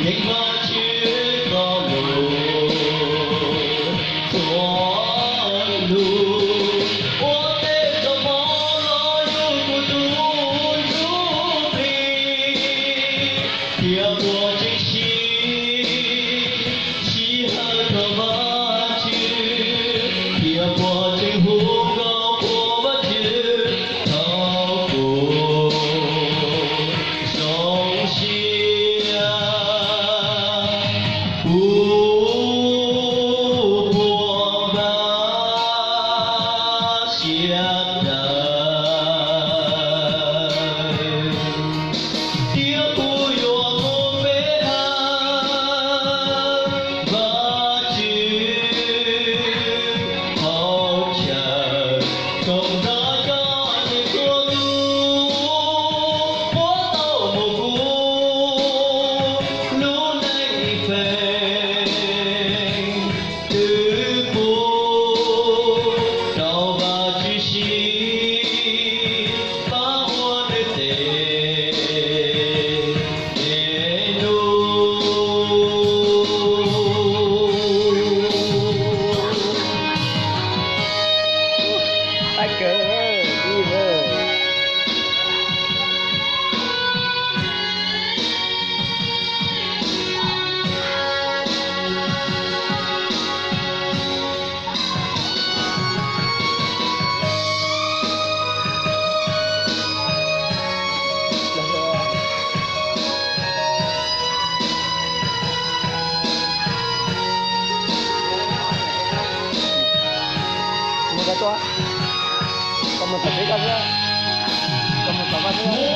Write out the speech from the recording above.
Yeej Vajtswv txoj lus, txhua lus, ua ntej txog hmo los yog kuv tus ntsuj plig, thiab puas tseem siv sij hawm rau Vajtswv, thiab puas tseem hu nkauj qhuas Vajtswv thaum kuv zoo siab. Kuv puas npaj siab daws, thiab kuv yuav mus pe hawm Vajtswv qhov chaw, koom nrog cov neeg tuag tus puav tau mus kuv lub neej feem, twb pub rau Vajtswv siv pab ua nws tes num. Mus kom tuaj, koj mus tom peb koj xwb, koj mus tom koj xwb.